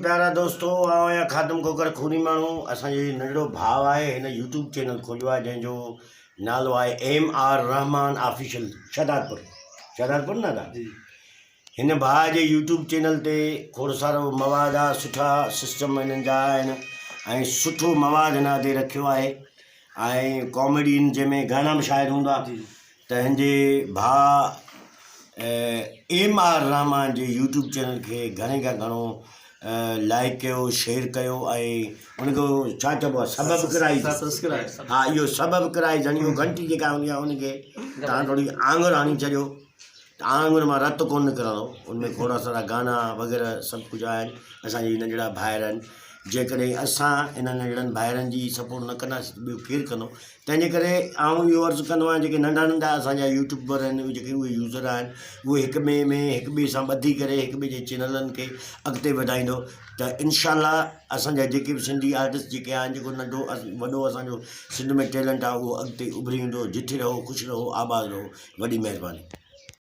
پيارا دوستو آئون آهيان خادم کوکر خوني ماڻهو اسان جو هي ننڍڙو ڀاء آهي هن يوٽيوب چينل کوليو آهي جنهن جو نالو آهي M R Rahman official Shahdadpur Shahdadpur نه ادا جي هن ڀاء جي يوٽيوب چينل تي کوڙ سارو مواد آهي سٺا سسٽم هنن جا آهن ۽ سٺو مواد هن ادي رکيو آهي ۽ ڪاميڊي جنهن ۾ گانا به شايد هوندا جي ته هن جي ڀاء ايم آر رحمان جي يوٽيوب چينل کي گهڻي کان گهڻو لائڪ ڪيو شيئر ڪيو ۽ ان کي ڇا چئبو آهي سبب ڪرائي سبسڪرائب ها اهو سبب ڪرائي جڻي اهو گهنٽي جيڪا هوندي آهي ان کي تان ٿوري آڱر هڻي ڇڏيو ته آڱر مان رت ڪونه نڪرندو ان ۾ کوڙ سارا گانا وغيره سڀ ڪجهه آهن اسانجي ننڍڙا ڀائر آهن جيڪڏهن اسان انهن ننڍڙن ڀائرن جي سپورٽ نه ڪنداسين ته ٻيو ڪير ڪندو تنهن جي ڪري آئون اهو عرض ڪندو آهيان جيڪي ننڍا ننڍا اسان جا يوٽيوبر آهن اهي جيڪي اهي يوزر آهن اهي هڪ ٻئي ۾ هڪ ٻئي سان ٻڌي ڪري هڪ ٻئي جي چينلن کي اڳتي وڌائيندو ته انشاء الله اسان جا جيڪي به سنڌي آرٽسٽ جيڪي آهن جيڪو ننڍو وڏو اسان جو سنڌ ۾ ٽيلنٽ آهي اهو اڳتي اڀري ايندو جٿي رهو خوش رهو آباد رهو وڏي مهرباني.